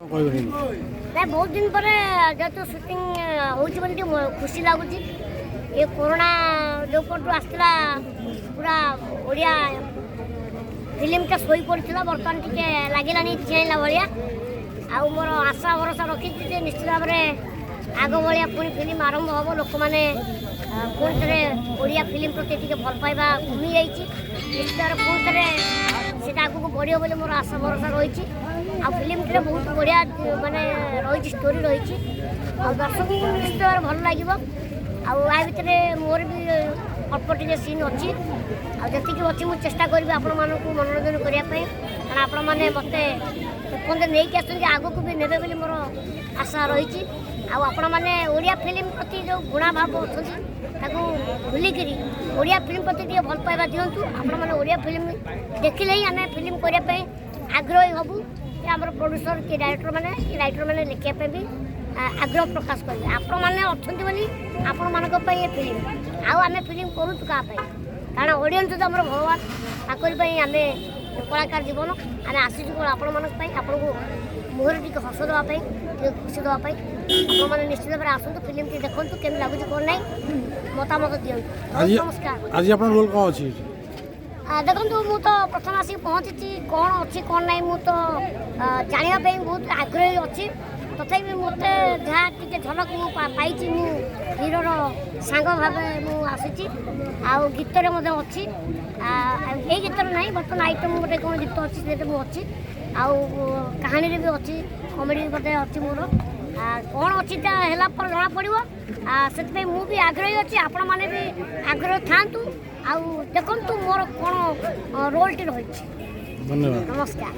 କହିବେନି? ନାଇଁ, ବହୁତ ଦିନ ପରେ ଯେହେତୁ ସୁଟିଂ ହେଉଛି ବୋଲି ଟିକେ ଖୁସି ଲାଗୁଛି। ଏ କରୋନା ଯେଉଁ ପଟୁ ଆସିଥିଲା, ପୁରା ଓଡ଼ିଆ ଫିଲ୍ମଟା ଶୋଇ ପଡ଼ିଥିଲା। ବର୍ତ୍ତମାନ ଟିକେ ଲାଗିଲାନି ଚେଇଁଲା ଭଳିଆ। ଆଉ ମୋର ଆଶା ଭରସା ରଖିଛି ଯେ ନିଶ୍ଚିତ ଭାବରେ ଆଗ ଭଳିଆ ପୁଣି ଫିଲ୍ମ ଆରମ୍ଭ ହେବ। ଲୋକମାନେ ପୁଣି ଥରେ ଓଡ଼ିଆ ଫିଲ୍ମ ପ୍ରତି ଟିକେ ଭଲ ପାଇବା କମିଯାଇଛି। ନିଶ୍ଚିତ ଭାବରେ ପୁଣି ଥରେ ସେଇଟା ଆଗକୁ ବଢ଼ିବ ବୋଲି ମୋର ଆଶା ଭରସା ରହିଛି। ଆଉ ଫିଲ୍ମଟିରେ ବହୁତ ବଢ଼ିଆ ମାନେ ରହିଛି, ଷ୍ଟୋରି ରହିଛି ଆଉ ଦର୍ଶକଙ୍କୁ ନିଶ୍ଚିତ ଭାବରେ ଭଲ ଲାଗିବ। ଆଉ ଆ ଭିତରେ ମୋର ବି ଅଳ୍ପ ଟିକେ ସିନ୍ ଅଛି। ଆଉ ଯେତିକି ଅଛି, ମୁଁ ଚେଷ୍ଟା କରିବି ଆପଣମାନଙ୍କୁ ମନୋରଞ୍ଜନ କରିବା ପାଇଁ, କାରଣ ଆପଣମାନେ ମୋତେ ଏପର୍ଯ୍ୟନ୍ତ ନେଇକି ଆସୁଛନ୍ତି, ଆଗକୁ ବି ନେବେ ବୋଲି ମୋର ଆଶା ରହିଛି। ଆଉ ଆପଣମାନେ ଓଡ଼ିଆ ଫିଲ୍ମ ପ୍ରତି ଯେଉଁ ଘୃଣା ଭାବ ଅଛନ୍ତି, ତାକୁ ଭୁଲିକିରି ଓଡ଼ିଆ ଫିଲ୍ମ ପ୍ରତି ଟିକେ ଭଲ ପାଇବା ଦିଅନ୍ତୁ। ଆପଣମାନେ ଓଡ଼ିଆ ଫିଲ୍ମ ଦେଖିଲେ ହିଁ ଆମେ ଫିଲ୍ମ କରିବା ପାଇଁ ଆଗ୍ରହୀ ହେବୁ କି ଆମର ପ୍ରଡ୍ୟୁସର କି ଡାଇରେକ୍ଟର ମାନେ କି ରାଇଟର ମାନେ ଲେଖିବା ପାଇଁ ବି ଆଗ୍ରହ ପ୍ରକାଶ କରିବେ। ଆପଣମାନେ ଅଛନ୍ତି ବୋଲି ଆପଣମାନଙ୍କ ପାଇଁ ଏ ଫିଲ୍ମ। ଆଉ ଆମେ ଫିଲ୍ମ କରୁଛୁ କାହା ପାଇଁ? କାରଣ ଅଡ଼ିଏନ୍ସ ତ ଆମର ଭଗବାନ। ତାଙ୍କରି ପାଇଁ ଆମେ କଳାକାର ଜୀବନ। ଆମେ ଆସିଛୁ କ'ଣ ଆପଣମାନଙ୍କ ପାଇଁ, ଆପଣଙ୍କୁ ମୁହଁରେ ଟିକେ ହସ ଦେବା ପାଇଁ, ଟିକେ ଖୁସି ଦେବା ପାଇଁ। ଆପଣମାନେ ନିଶ୍ଚିତ ଭାବରେ ଆସନ୍ତୁ, ଫିଲ୍ମଟି ଦେଖନ୍ତୁ, କେମିତି ଲାଗୁଛି କ'ଣ ନାହିଁ ମତାମତ ଦିଅନ୍ତୁ। ଆଜି ନମସ୍କାର। ଆଜି ଆପଣଙ୍କ ରୋଲ୍ କ'ଣ ଅଛି? ଦେଖନ୍ତୁ, ମୁଁ ତ ପ୍ରଥମେ ଆସିକି ପହଞ୍ଚିଛି। କ'ଣ ଅଛି କ'ଣ ନାହିଁ ମୁଁ ତ ଜାଣିବା ପାଇଁ ବହୁତ ଆଗ୍ରହୀ ଅଛି। ତଥାପି ମୋତେ ଯାହା ଟିକେ ଝଲକ ମୁଁ ପାଇଛି, ମୁଁ ହିରୋର ସାଙ୍ଗ ଭାବେ ମୁଁ ଆସିଛି ଆଉ ଗୀତରେ ମଧ୍ୟ ଅଛି। ଏଇ ଗୀତରେ ନାହିଁ, ବର୍ତ୍ତମାନ ଆଇଟମ୍ ଗୋଟେ କ'ଣ ଗୀତ ଅଛି, ସେଥିରେ ମୁଁ ଅଛି। ଆଉ କାହାଣୀରେ ବି ଅଛି, କମେଡ଼ି ମଧ୍ୟ ଅଛି ମୋର। କ'ଣ ଅଛି ତା ହେଲା ପରେ ଜଣାପଡ଼ିବ। ସେଥିପାଇଁ ମୁଁ ବି ଆଗ୍ରହୀ ଅଛି, ଆପଣମାନେ ବି ଆଗ୍ରହ ଥାଆନ୍ତୁ ଆଉ ଦେଖନ୍ତୁ ମୋର କ'ଣ ରୋଲ୍ଟି ରହିଛି। ଧନ୍ୟବାଦ। ନମସ୍କାର।